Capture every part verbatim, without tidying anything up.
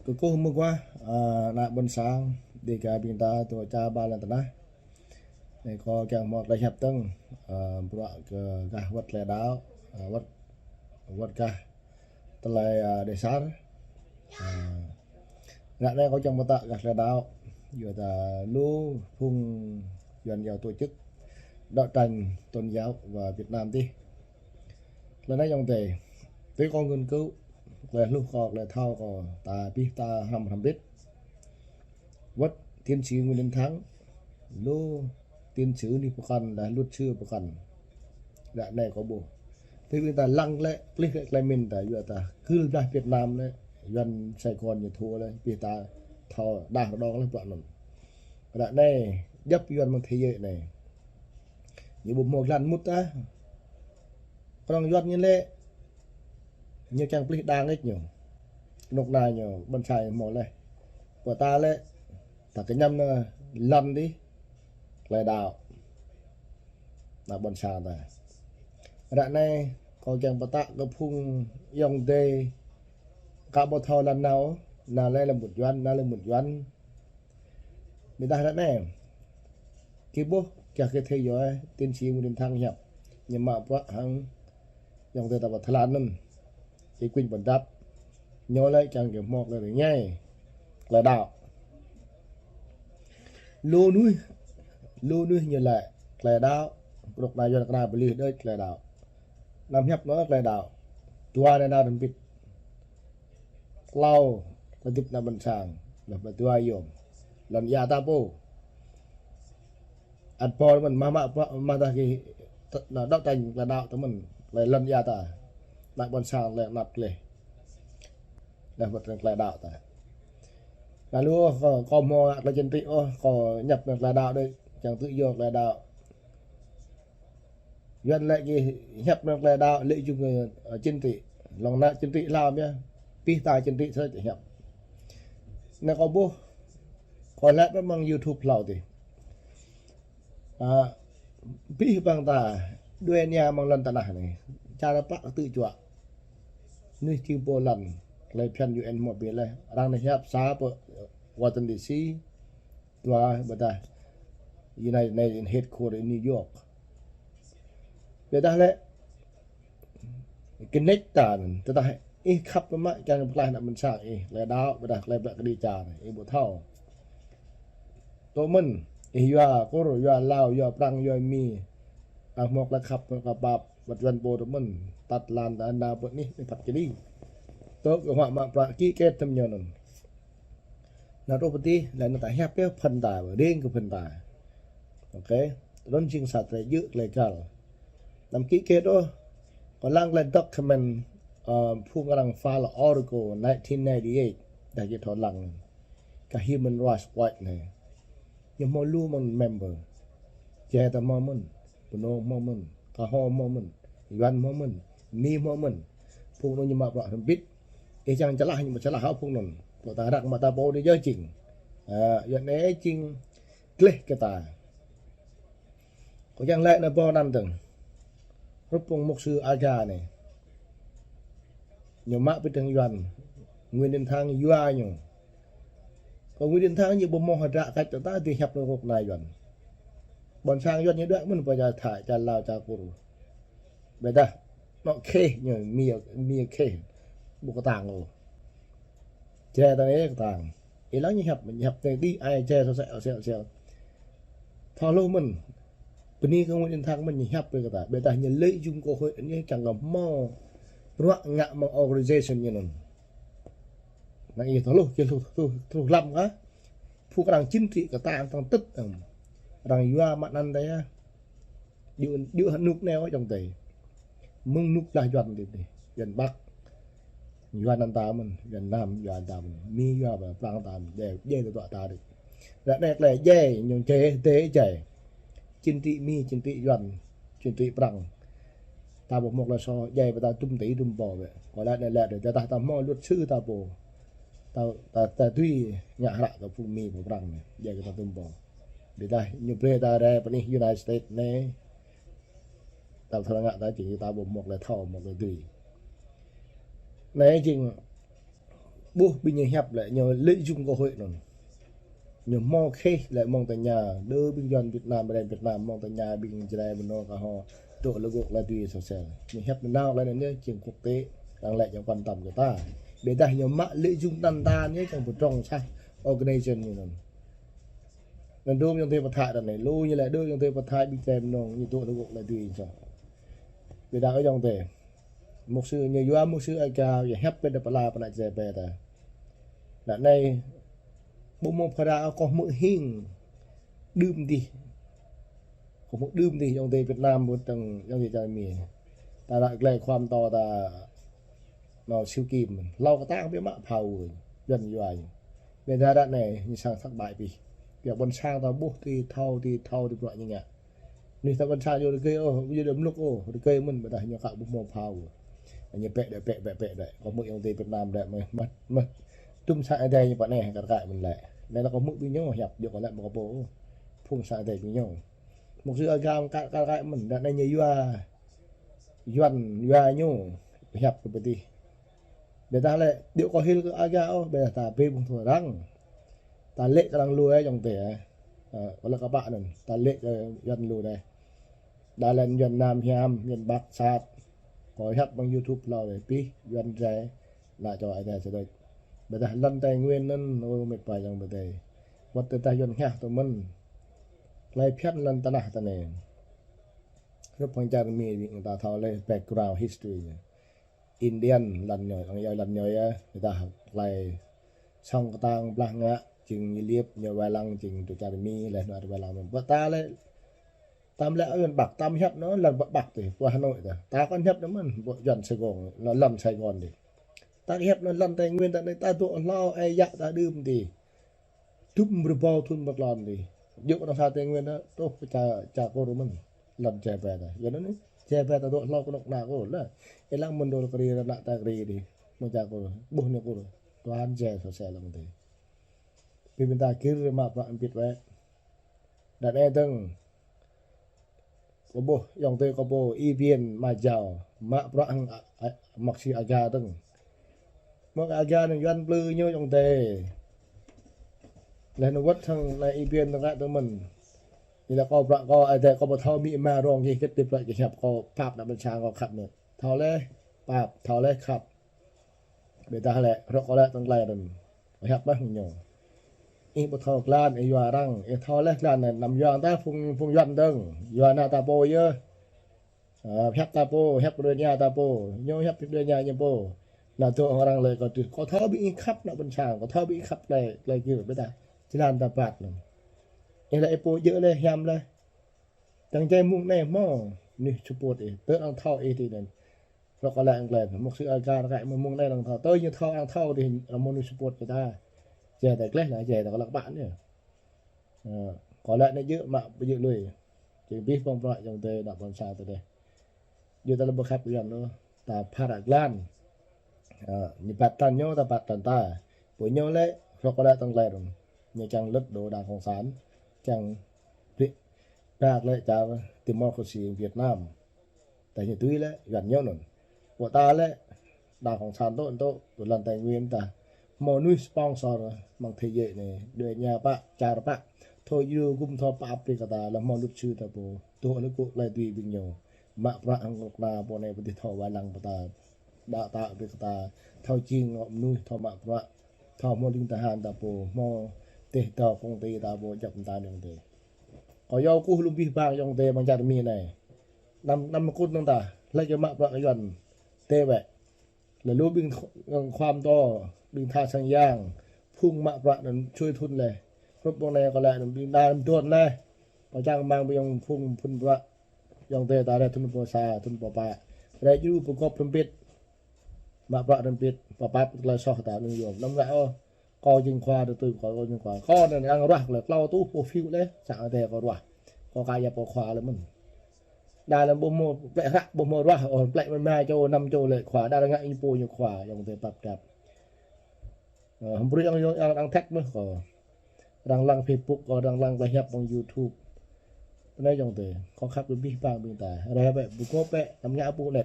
Kơkuh mơguah, ơ, ană ƀôn sang, dêh ga ƀing ta dŏ čar ƀar lŏn tơnah. Anai kâo kiăng hmâo tơlơi hiăp dơ̆ng, ơ, bruă kơ gah wơ̆t tơlơi đaŏ, ơ, wơ̆t, wơ̆t gah tơlơi, ơ, đe sar. Ơ, ră anai kâo kiăng pơtă gah tơlơi đaŏ. Yua dah lu phung Yuan yâo tổ chức đấu tranh tôn giáo wa Việt Nam dih. Tơlơi anai yŏng tê. Tui kâo nghiên cứu, tơlơi hluh kâo, tơlơi thâo kâo, ta abih ta hrăm hrăm bĭt. Wơ̆t tiến sĩ Nguyễn Đình Thắng, lu tiến sĩ ñu pơkŏn, dah luật sư pơkŏn. Ră anai kâo ƀuh. Tui ƀing ta lăng lĕ, plih lĕ tơlơi min ta, yua ta, kơ blah Việt Nam lĕ, Yuan Sài Gòn ñu thua lĕ, abih ta thâo đah rơđông lĕ bruă anŭn. Ră anai, djŏp Yuan mơ̆ng thế giới anai. Ñu ƀu hmâo jơlan mŭt ah. Kơnơ̆ng Yuan ñu lĕ, ñu kiăng plih đang ĕč ñu. Kơnuk kơna ñu, ƀôn sang ñu hmâo leh. Pơ ta lĕ, ta kơñăm nao lŏn dih, tơlơi đaŏ. Ană ƀôn sang ta. Ră anai, kâo kiăng pơtă kơ phung yŏng tê, aka ƀu thâo lŏn nao, nao lĕ lăm mŭt Yuan, nao lăm mŭt Yuan. Ƀiădah ră anai, kơ ƀuh, kiăng kơ thế giới, tiến sĩ Nguyễn Đình Thắng hiăp. Ñu mă bruă hăng yŏng tê ta ƀă Thái Lan anŭn. Či kuing pơdăp. Ñu lĕ kiăng kơ hmâo tơlơi rơngai. Tơlơi đaŏ. Lu mơnuih, lu mơnuih ñu lĕ tơlơi đaŏ. Kơnuk kơna Yuan kơna pơlih đôč tơlơi đaŏ. Anăm hiăp nao tơlơi đaŏ. Dua anai nao hrŏm bĭt. Klâo, tơdip ană ƀôn sang, leh pơ dua yôm. Lŏn ia ta pô. Ăt pô mơ̆n, mă mă, mă, mă dah kơ, t-, nao đấu tranh tơlơi đaŏ tơ mơ̆n, leh lŏn ia ta. Ană ƀôn sang leh anăp gleh. Leh wơ̆t tơlơi đaŏ ta. Lalu kâo, kâo hmâo tơlơi chính trị ôh, kâo ñăp tơlơi đaŏ đôč, kiăng tự do tơlơi đaŏ. Yuan lĕ kơ hiăp nao tơlơi đaŏ lĕ jing, ơ, chính trị. Lŏng ană chính trị hlâo mơ̆, abih ta chính trị sơlĕč hiăp. Anai kâo ƀuh, kâo lĕ mơ̆ng YouTube hlâo tih. Ơ, abih bang ta, djuai ania mơ̆ng lŏn tơnah anai. Čar pă tŭ juă. Mơnuih jing pô lŏn, tơlơi phiăn U N hmâo bĕ leh. Arăng anai hiăp sa pơ Washington D C, dua ƀôdah United Nations headquarter in New York. Ƀôdah lĕ, kơnĕč ta anŭn, tơdah ih khăp mă kiăng pơklaih ană ƀôn sang ih, tơlơi đaŏ, ƀôdah tơlơi ƀă kơđi čar, ih ƀu thâo. Tơ mơ̆n, ih yua Kur, yua Lao, yua Prăng, yua Mi. Arăng hmâo tơlơi khăp, tơlơi pap, wơ̆t Yuan pô tơ mơ̆n, tăt lan ta nao pơ anih, anih phat kơđi. Tơ kơ hmă mă bruă ký kết tơm ñu anŭn. Nao truh pơ tih, lĕ anŭn ta hiăp kơ phăn ta, ring kơ phăn ta. Ôkê, anŭn jing sa tơlơi djơ̆ tơlơi găl. Anăm ký kết ôh, kâo lăng tơlơi document, ơ, phung arăng file article nineteen ninety-eight, dah gih thâo lăng. Kơ Human Rights Watch anai. Ñu hmâo lu mơ̆n member. Jai ta hmâo mơ̆n, Bunong hmâo mơ̆n, Kơho hmâo mơ̆n, Yuan hmâo mơ̆n, Mi hmâo mơ̆n. Phung anŭn ñu mă bruă hrŏm bĭt. Ih čang čơlah ñu mă čơlah hă phung anŭn. Bruă ta răk mă ta pô dih yơh jing. Ơ, yua anai jing gleh kơ ta. Kâo kiăng laĭ anai ƀơi anăn dơ̆ng. Hrup phung mục sư Aga anai. Ñu mă pơtơ̆ng Yuan. Nguyễn Đình Thắng yua ñu. Kơ Nguyễn Đình Thắng ñu ƀu hmâo hơdră kăč tơ ta dưi hiăp nao kơnuk kơna Yuan. Ƀôn sang Yuan ñu đuaĭ mơ̆n pơ čar Thái, čar Lao, čar Kur. Ƀôdah, anŏ kheh ñu, Mi, Mi kheh. Ƀu kơtang ôh. Jai ta anai kơtang. Ih lăng ñu hiăp, ñu hiăp tơ dih ai jai sô sĕ, sĕ, sĕ. Thâo hluh mơ̆n. Bơni kơ Nguyễn Đình Thắng mơ̆n ñu hiăp brơi kơ ta. Ƀôdah ñu lợi dụng cơ hội anai kiăng kơ hmâo bruă ngă mơ̆ng organization ñu anŭn. Anai ih thâo hluh, ih hluh, hluh, hluh lăm kah. Phung arăng chính trị kơtang tăng tĭt, ưm. Arăng yua mă anăn tơ yơh. Djơ̆, djơ̆ hơnŭk anai ôh yŏng tê. Mơ̆ng hơnŭk blah Yuan tih, tih. Yuan Bắc. Yua anăn ta mơ̆n, Yuan Nam, yua anăn ta mơ̆n. Mi yua ƀă Prăng ta mơ̆n. Djai, djai tơdruă ta dih. Ră anai tơlơi djai, ñu djai, djai, djai. Chính trị Mi, chính trị Yuan, chính trị Prăng. Ta ƀu hmâo tơlơi soh, djai ƀă ta dŭm tih dŭm pô ƀĕ. Kâo laĭ anai lĕ, tơdah ta hmâo luật sư ta pô. Ta, ta, ta dưi ngă hră kơ phung Mi, phung Prăng anai. Djai kơ ta dŭm pô. Ƀôdah ñu brơi ta rai pơ anih United States anai. Ta thâo ngă ta jing ta ƀu hmâo tơlơi thâo, hmâo tơlơi dưi. Anai jing Ƀuh ƀing ñu hiăp lĕ ñu lợi dụng cơ hội anŭn. Ñu hmâo kheh lĕ mơ̆ng tơña, đơ ƀing Yuan Việt Nam, ƀing Việt Nam mơ̆ng tơña ƀing Jrai ƀing nô kơ hŏ, tŭ lĕ gŏ lĕ tui sosel. Ñu hiăp nao lĕ anŭn ñu jing quốc tế, arăng lĕ ñu quan tâm kơ ta. Ƀiădah ñu mă lợi dụng anăn ta ñu čang pơdrŏng sah organization ñu anŭn. Anŭn đơ ayŏng adơi pơthâo ră anai, lu ñu lĕ đơ ayŏng adơi pơthâo ƀing Jrai ƀing nô, ñu tŭ lĕ gŏ lĕ tui sah. Ƀiădah ayŏng adơi. Mục sư ñu yua mục sư Aga, ñu hiăp ƀiădah pơala pơ anăp Jrai ƀiădah. Ră anai, ƀu hmâo phara kơ hmư̆ hing. Đưm dih. Kơ hmư̆ đưm dih, ayŏng adơi Việt Nam ƀu tơ̆ng, ayŏng adơi čar Mi. Ta ră glai khua mơtô ta nao Siu Kim. Hlâo kơ ta kơ ƀiă mă phao, Yuan yua ñu. Ƀiădah ră anai, ñu sang thất bại pih. Ƀiă ƀôn sang ta ƀuh ti thâo, ti thâo, ti bruă ñu ngă. Anai ta ƀôn sang yua rơgơi ôh, yua đơ̆m lŭk ôh, rơgơi mơ̆n ƀiădah ñu kă ƀu hmâo phao. Ñu pĕ đĕ, pĕ, pĕ, pĕ đĕ. Kơ hmư̆ ayŏng adơi Việt Nam đĕ mơ̆, mơ̆, mơ̆. Tŭm sang adai ñu pơ anai kar kaĭ mơ̆n lĕ. Anai lĕ kơ hmư̆ ƀing ñu hiăp, yua kơ lĕ mơ̆ kơ pô. Phung sang adai ƀing ñu. Mục sư Aga kar, kar kaĭ mơ̆n, ră anai ñu yua. Yuan, yua ñu. Hiăp kơ pơtih. Ƀiădah lĕ, điêu kơ hil kơ Aga ôh, ƀiădah ta bĕ ƀuh thâo arăng. Ta lĕ kơ arăng lui ayŏng adơi. Ơ, kơ lĕ kơ ƀă anŭn, ta lĕ kơ Yuan lui đĕ. Đa lĕ Yuan Nam hiam, Yuan Bắc sat. Kơ hiăp ƀăng YouTube hlâo đĕ, pih, Yuan Jrai, lă čô ai đĕ sơdơi. Ƀiădah lŏn Tây Nguyên anŭn, ơ, mĕt wa ayŏng adơi. Wơ̆t tơdah Yuan ngă tơ mơ̆n. Tơlơi phiăn lŏn tơnah ta anai. Hrup hăng čar Mi ƀing ta thâo lĕ background history ñu. Indian lŏn ñu, lŏn yơh, lŏn ñu yơh, ƀiădah tơlơi sŏng kơtang blah ngă, jing ñu liăp, ñu wai lăng, jing tui čar Mi, lĕ ñu wai lăng mơ̆n. Ƀu ta lĕ, tam lĕ Yuan Bắc, tam hiăp anŭn, lŏn Bắc Bắc tih, pơ Hà Nội tih. Ta kŏn hiăp anŭn mơ̆n, ƀu Yuan Sài Gòn, lŏn, lŏn Sài Gòn tih. Ta hiăp anŭn lŏn Tây Nguyên ta anai, ta dŏ hlâo, ơi yă ta đưm tih. Dŭm rơbâo thŭn pơtlon tih. Djơ̆ kơ anŏ sa Tây Nguyên ta, truh pơ čar, čar Kur mơ̆n. Lŏn Jrai ƀiă ta. Yua anŭn, Jrai ƀiă ta dŏ hlâo kơnuk kơna Kur lĕ. Ih lăng mơ̆n dŏ kơri ră ană ta kơri tih. Mơ̆ng čar Kur. Ƀuh ñu Kur. Tuan Jrai sosel lăng tih. Ƀing ta gir mă bruă hơbĭt wĕ. Đa anai dơ̆ng. Kơ ƀuh, ayŏng adơi kơ ƀuh, Y Bien Mă Jao, mă bruă hăng a, a, mục sư Aga dơ̆ng. Mơ̆ng Aga anŭn Yuan plư ñu ayŏng adơi. Lĕ anŭn wơ̆t hăng anai Y Bien dơ̆ng kă tơ mơ̆n. Ñu lĕ kơ bruă kơ, ai tơ kơ ƀu thâo mĭ ma rong gih kĕt tĭp lĕ gih hiăp kơ pap anăp ƀôn sang kơ khăp mơ̆n. Thâo lĕ pap, thâo lĕ khăp. Ƀiădah lĕ, rŏk kơ lĕ tơ̆ng tơlơi anŭn. Hiăp mơ̆ ñu. Ih ƀu thâo glan, ih yua arăng, ih thâo lĕ glan anŭn, anăm yua ta phung, phung Yuan dơ̆ng. Yua ană ta pô yơh. Ơ, hiăp ta pô, hiăp đuaĭ ñu ta pô. Ñu hiăp đuaĭ ñu ñu pô. Anŭn tŭ arăng lĕ kơ tui. Kơ thâo ƀing ih khăp anăp ƀôn sang, kơ thâo ƀing ih khăp tơlơi, tơlơi gir ƀiădah. Jơlan ta ƀat anŭn. Ih lĕ ih pô djơ̆ lĕ hiam lĕ. Tơ̆ng jai mơ̆ng anai hmâo, anai support ih, tơl arăng thâo ih tih anŭn. Rŏk kơ lĕ arăng gleh, mục sư Aga kă mơ̆ng anai arăng thâo, tơl ñu thâo arăng thâo tih, arăng mơ̆n anai support kơ ta. Jai ta gleh lĕ, jai ta kơ lăk ƀă anai. Ơ, kơ lĕ anai djơ̆ mă, ƀu djơ̆ lui. Jing abih bang bruă ayŏng adơi anăp ƀôn sang ta dih. Djơ̆ ta lĕ ƀu khăp Yuan ôh, ta phat glan. Ơ, ñu phat tăn ñu, ta phat tăn ta. Ƀu ñu lĕ, rŏk kơ lĕ tơ̆ng tơlơi anŭn. Ñu čang lŭt đô đảng cộng sản, čang ƀlĭ, ƀlak lĕ čar democracy Việt Nam. Tơdah ñu tui lĕ, Yuan ñu anŭn. Ƀu ta lĕ, đảng cộng sản tŭ, tŭ, tŭ lŏn Tây Nguyên ta. Hmâo mơnuih sponsor, mơ̆ng thế giới anai, đuaĭ ñu pă, čar pă. Thâo Euro gum thâo pap brơi kơ ta, lĕ hmâo luật sư ta pô. Tŭ lĕ kơ tơlơi tui ƀing ñu. Mă bruă hăng kơnuk kơna pô anai pơtih thâo wai lăng pơtă. Đa ta brơi kơ ta. Thâo jing ngŏ mơnuih, thâo mă bruă. Thâo hmâo ling tơhan ta pô. Hmâo teh tâo kông tê ta pô, djăp ta anŭn tê. Kơ yua kơ lu abih bang ayŏng adơi mơ̆ng čar Mi anai. Anăm, anăm kŭt nơ̆ng ta, lĕ kơ mă bruă kơ Yuan. Tê wĕ. Lĕ lu ƀing kh-, khua mơtô, ƀing tha sang yang, phung mă bruă anŭn sui thŭn leh. Hrup ƀơ̆ng anai kơ lĕ anŭn ƀing đa anŭn dŏ leh. Pơčang rơmang ƀing phung phŭn bruă. Ayŏng adơi ta lĕ thŭn pô sa, thŭn pô pă. Lĕ djru pơgop hrŏm hơbĭt. Mă bruă hrŏm hơbĭt, pơpap tơlơi soh ta anŭn yôm. Anăm ngă ôh. Kâo jing khua tơtui, kâo, kâo jing khua. Kâo anŭn arăng ruah kơ lĕ, klâo tuh pô phiu leh, sang adai kâo ruah. Kâo kă yap kâo khua leh mơ̆n. Đa lĕ ƀu hmâo plĕ hră, ƀu hmâo ruah, ôh, plĕ mơ̆n ma čô, năm čô lĕ khua. Đa arăng ngă ñu pô ñu khua, ayŏng adơi pap dap. Ơ, hơbrơi arăng, arăng, arăng thek mơ̆ kâo. Arăng lăng Facebook kâo, arăng lăng tơlơi hiăp ƀơ̆ng YouTube. Tơlơi ayŏng adơi, kâo khăp kơ abih bang ƀing ta. Rai bĕ, ƀu kơ bĕ, anăm ngă pô lĕ.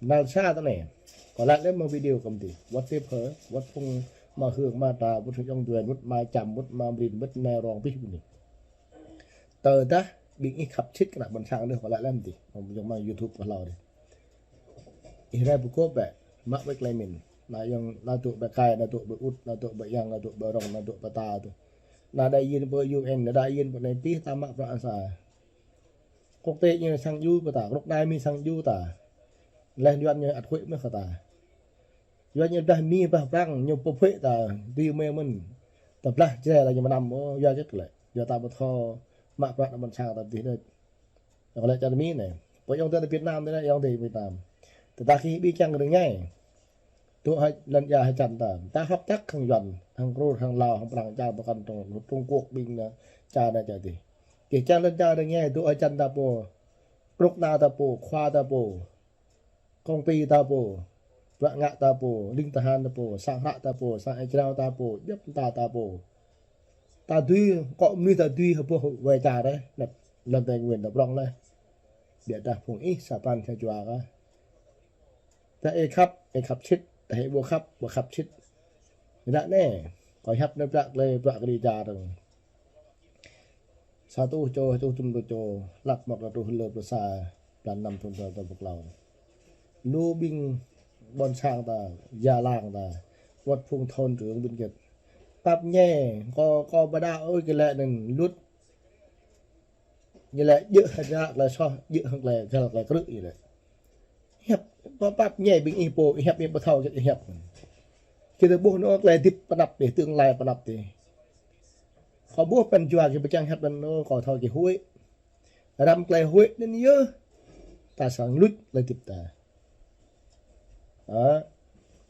Năl sa tơlơi anai. Kâo lăi lĕ mơ̆ng video kâo mơ̆ tih. Wơ̆t tơpă, wơ̆t phung Ama Hương, ama Tra, mŭt hăng ayŏng adơi, mŭt ama Čăm, mŭt ama Mrin, mŭt nai rong pih bơni. Tơdah ƀing ih khăp sĭt kơ ană ƀôn sang dih, kâo laĭ lăm dih. Hmâo ayŏng amăng YouTube kâo hlâo dih. Ih rai pơgop bĕ, mă wĕ klei mĭn. Ană ayŏng, ană dŏ ƀơi Kai, ană dŏ ƀơi Út, ană dŏ ƀơi Yang, ană dŏ ƀơi Rong, ană dŏ ƀơi Ta dih. Ană đại diện pơ U N, ană đại diện pơ anai pih ta mă bruă sa. Kơnuk kơna ñu sang djru pơ ta, kơnuk kơna mĭn sang djru ta. Laih Yuan ñu ăt huĭ mơ̆n kơ ta. Yuan ñu dah Mi, dah Prăng, ñu pơhuĭ ta, tui mơ̆n. Tơdah blah jrai laih ñu mơnam, ơ, yua hơget lĕ. Yua ta ƀu thâo mă bruă ană ƀôn sang ta dih đôč. Ñu laĭ čar Mi anai. Pơ ayŏng adơi ta Việt Nam anai, ayŏng adơi Việt Nam. Tơdah gih ƀu kiăng rơngai. Dŏ hơjăn ia hơjăn ta. Ta hợp tác hăng Yuan, hăng Kur, hăng Lao, hăng Prăng, čar pơkŏn Trung, Trung Quốc ƀing anai, čar anai čar dih. Gih kiăng lŏn čar rơngai, dŏ hơjăn ta pô. Kơnuk kơna ta pô, khua ta pô. Công ty ta pô, bruă ngă ta pô, ling tơhan ta pô, sang hră ta pô, sang ih jrao ta pô, djŏp mơta ta pô. Ta dưi, akŏ mơnuih ta dưi hơbôh wai čar ih, lŏn, lŏn Tây Nguyên ta prŏng laih. Biă dah phung ih sa pran sa jua kah. Tơdah ih khăp, ih khăp sĭt, tơdah ih ƀu khăp, ƀu khăp sĭt. Ră anai, kâo hiăp anai bruă klei, bruă kơ ih čar dơ̆ng. Sa rơtuh čô, sa rơtuh dŭm rơtuh čô, hlăk mơ̆ng rơtuh lơ pluh sa, blan năm thŭn sa rơtuh pơklâo. Lu ƀing ƀôn sang ta, jơlan ta, wơ̆t phung thôn trưởng ƀing gĕt. Pap ñai, kâo, kâo ƀu đaŏ ôh kơ lĕ anŭn, lŭt. Ñu lĕ djơ̆ hăng klei soh, djơ̆ hăng klei găl klei krư̆ ñu lĕ. Hiăp, pap, pap ñai ƀing ih pô, hiăp ih ƀu thâo hơget hiăp. Gih tơƀuh anŭn klei hơdip pơ anăp dih, tương lai pơ anăp dih. Kâo ƀuh pran jua gih ƀu kiăng hiăp anŭn, kâo thâo gih huĭ. Răm klei huĭ anŭn yơh. Ta srăng luč klei hơdip ta. Hă?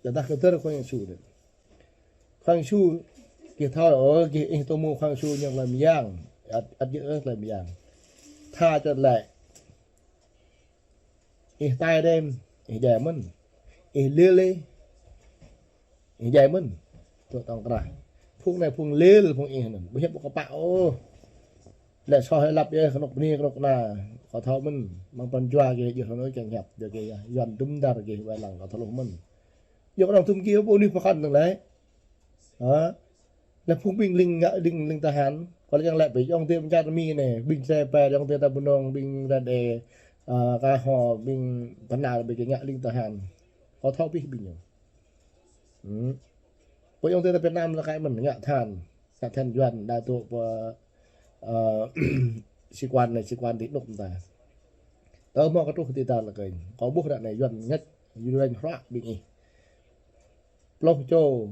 Tơdah kơ tơr Khua Yang Yêsu dih. Khua Yang Yêsu, gih thâo, ơ, gih ih tơmu Khua Yang Yêsu ñu klei mơyang. Ăt, ăt djơ̆ klei mơyang. Tha čơt lĕ. Ih tai đêm, ih djai mơ̆n. Ih lil ih, ih djai mơ̆n. Tŏ tŏng krah. Phung anai phung lil phung ih anŭn. Ƀu hiăp ƀu kơpă ôh. Lĕ soh lăp yơh kơnuk bơni kơnuk kơna. Kâo thâo mơ̆n. Mơ̆ng pran jua gih djơ̆ hơnŭn kiăng hiăp. Djơ̆ gih Yuan dŭm dar gih wai lăng kâo thâo hluh mơ̆n. Djơ̆ kơnuk dŭm gih pô anai pơkŏn dơ̆ng lĕ. Hă? Lĕ phung ƀing ling ngă ling, ling tơhan. Kâo lĕ kiăng lĕ ƀing ayŏng adơi ƀing čar Mi anai, ƀing Jrai Pê, ayŏng adơi ta Bunong, ƀing Rađê, ơ, Kơho, ƀing Bahnar, ƀing gih ngă ling tơhan. Kâo thâo pih ƀing ñu. Hm. Pơ ayŏng adơi ta Việt Nam lĕ kâo mơ̆n ngă tơhan, ngă tơhan Yuan, đa dŏ pơ, ơ, sĩ quan anai, sĩ quan dih anŭn ta. Tơ hmâo kơ truh ti ta lĕ kơnh. Kâo ƀuh ră anai Yuan ngă, Yuan hră ƀing ih. Pluh čô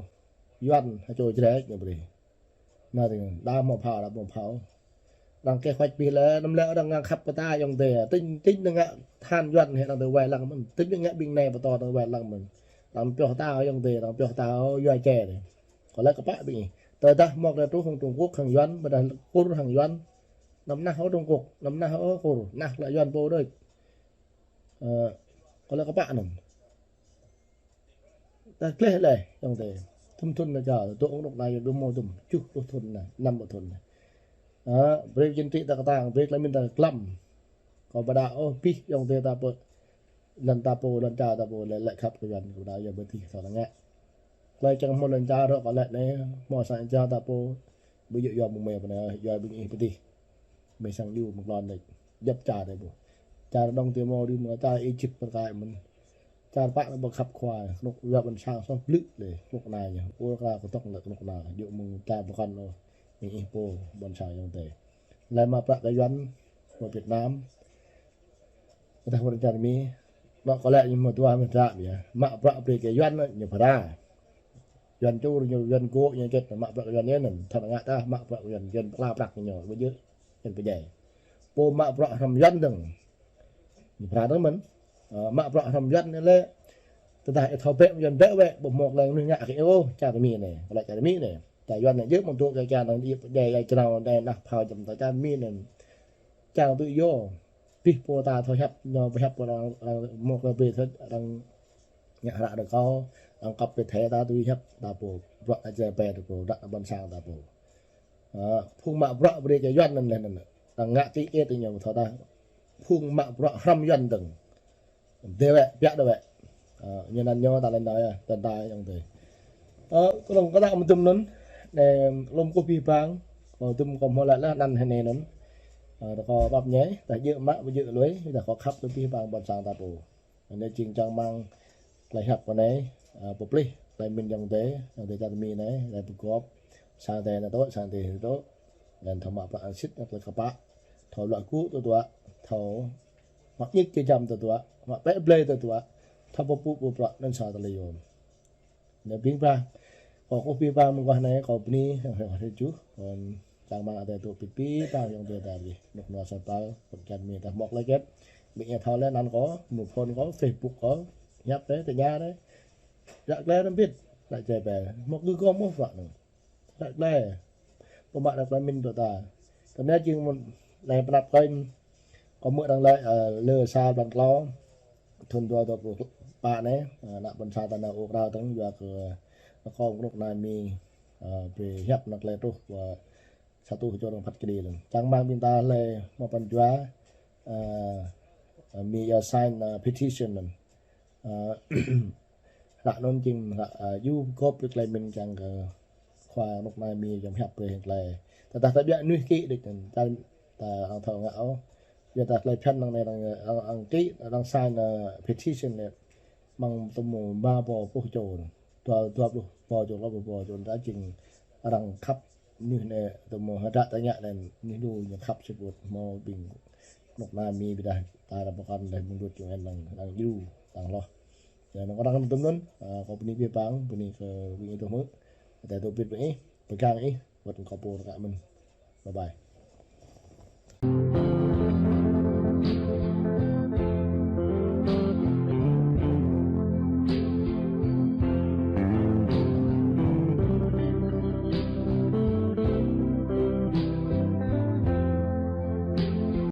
Yuan, ha čô Jrai ñu brơi. Anai tơ̆ng, đa hmâo phao, đa hmâo phao. Arăng kĕ huač pih lĕ, anăm lĕ arăng ngă khăp kơ ta ayŏng adơi. Tĭng, tĭng anai ngă tơhan Yuan hĕ arăng tơ wai lăng mơ̆n. Tĭng anai ngă ƀing anai pơtô tơ wai lăng mơ̆n. Arăng pioh ta ayŏng adơi, arăng pioh ta yua čê dih. Kâo lĕ kơpă ƀing ih. Tơdah hmâo klei truh hăng Trung Quốc hăng Yuan, ƀôdah Kur hăng Yuan. Anăm nah ôh Trung Quốc, anăm nah ôh Kur, nah lĕ Yuan pô đôč. Ơ, kâo lĕ kơpă anŭn. Ta gleh leh, ayŏng adơi. Dŭm thŭn anai čar, dŏ kơnuk kơna yơh dŭm mơ̆ dŭm, tơjuh pluh thŭn anai, năm pluh thŭn anai. Hă, brơi chính trị ta kơtang, brơi klei mĭn ta glăm. Kâo ƀu đaŏ ôh, pih ayŏng adơi ta pơ lŏn ta pô, lŏn čar ta pô, lĕ, lĕ khăp kơ Yuan, kâo ƀu đaŏ yơh pơdih, thâo lăng ngă. Klei čang hmâo lŏn čar rŏ kơ lĕ anai, hmâo sang čar ta pô, ƀu djơ̆ yua mơ̆ng mơi pơ anai, yua ƀing ih pơdih. Mơi sang djru mơ̆ng klon đôč. Djŏp čar ta pô. Čar Đông Timor dih mơ̆n, čar Êjip mơ̆n kâo mơ̆n. Čar pă anai ƀu khăp khua, kơnuk yua ƀôn sang soh blư̆ lĕ, kơnuk kơna ñu. Ur kra kơtŏk lĕ kơnuk kơna, djơ̆ mơ̆ng čar pơkŏn ôh, ƀing ih pô, ƀôn sang ayŏng adơi. Lĕ mă bruă kơ Yuan, mă Việt Nam. Tơdah wơ̆t čar Mi, anŏ kâo lĕ ñu mă dua mă tră biă. Mă bruă brơi kơ Yuan, ñu phara. Yuan čur, ñu Yuan gŏ, ñu čĕt, mă bruă kơ Yuan anŭn. Thâo ngă ta, mă bruă kơ Yuan, Yuan pơkla prăk ñu, ƀu djơ̆, Yuan pơdjai. Pô mă bruă hrŏm Yuan dơ̆ng. Ñu phara dơ̆ng mơ̆n. Ơ, mă bruă hrŏm Yuan anai lĕ. Tơdah ih thâo bĕ Yuan bĕ wĕ, ƀu hmâo klei mơnuih ngă kơ ih ôh, čar Mi anai, kâo lĕ čar Mi anai. Čar Yuan anai djơ̆ mơ̆ng dŏ kơ čar anai, djai, djai črao, djai nah phao jăm ta čar Mi anai. Čar tui yơh. Pih pô ta thâo hiăp, ñu pơhiăp pô arăng, arăng mơ̆ kơ brơi thâo, arăng ngă hră rơkâo, arăng kăp pơthâo ta tui hiăp ta pô, bruă Jrai Pê ta pô, ră ƀôn sang ta pô. Ơ, phung mă bruă brơi kơ Yuan anŭn lĕ anŭn. Arăng ngă ti ê ti ñu thâo ta. Phung mă bruă hrŏm Yuan dơ̆ng. Dê wĕ, biă dê wĕ. Ơ, ñu anŭn ñu ta lĕ anai yơh, tơdah ayŏng adơi. Ơ, kơnơ̆ng kơ ta mơdŭm anŭn, anai, lŏm kơ abih bang, kơ mơdŭm kơ hmâo laĭ laih anăn hơnai anŭn. Ơ, ta kơ pap ñai, ta djơ̆ mă, djơ̆ lui, ta kơ khăp kơ abih bang ƀôn sang ta pô. Anai jing čang rơmang tơlơi hiăp kơ anai, ơ, pơplih tơlơi pơmĭn ayŏng adơi, ayŏng adơi čar Mi anai, tơlơi pơgop, sang adai anai tŏ, sang adai tŏ. Anŭn thâo mă prăk sĭt, anŭn tơlơi kơpă, thâo luă gŭ tơdruă, thâo mă ñik jơjăm tơdruă, mă pĕ blơi tơdruă, thâo pơpŭ pơprăk anŭn sa tơlơi yôm. Anai ƀing ba, kơ kơ abih bang mơguah anai, kơ bơni, kơ hơjuh, kơ čang rơmang adai tŭ pit pit, ta ayŏng adơi ta rih, rơnŭk rơnua sa tal, kơ čar Mi ta hmâo tơlơi hơget, ƀing ih thâo laih anăn kơ, mơ̆ng phone kơ, Facebook kơ, hiăp tơ, tơña tơ, ră glaĭ rơmbit, ră glaĭ pĕ, hmâo gơgŏm ôh wă anŭn. Ră glaĭ. Pơmă ră glaĭ pơmĭn tơ ta. Tơ anai jing mơ̆n anai pơnăp kơnh. Kơ mơ̆ arăng laĭ, ơ, lơ sa blan klâo. Thŭn dua rơbâo dua pluh pă anai, ơ, ană ƀôn sang ta nao ur krao tơ̆ng yua kơ, ơ, kơ kơnuk kơna Mi, ơ, brơi hiăp anŭn tơlơi truh kơ sa rơtuh čô arăng phat kơđi anŭn. Čang rơmang ƀing ta hlơi hmâo pran jua, ơ, ơ, Mi yua sign, ơ, petition anŭn. Ơ, hlak anŭn jing hlak, ơ, yua gŏp tơlơi pơmĭn kiăng kơ khua kơnuk kơna Mi jăm hiăp brơi hăng tơlơi. Tơdah ta ƀiă mơnuih kĭ đôč anŭn, ta, ta arăng thâo ngă ôh. Yua ta tơlơi phiăn anŭn anai arăng, arăng, arăng kĭ, arăng sign, ơ, petition anai. Mơ̆ng tơmŭ rơma rơbâo pluh čô anŭn. Dua, dua pluh rơbâo čô, dua pluh rơbâo čô anŭn ta jing arăng khăp mơnuih anai tơmŭ hơdră ta ngă anŭn mơnuih lu ñu khăp sĭt put hmâo ƀing kơnuk kơna Mi ƀiădah ta arăng pơkŏn laih mơ̆ng đut čung en arăng, arăng djru, arăng hloh. Yua anŭn kơ arăng tŭm anŭn, ơ, kơ bơni abih bang, bơni kơ ƀing ih tŭ hmư̆. Adai tŭ pit ƀing ih, pơgang ih, wơ̆t kơ pô rơkă mơ̆n. Bye bye.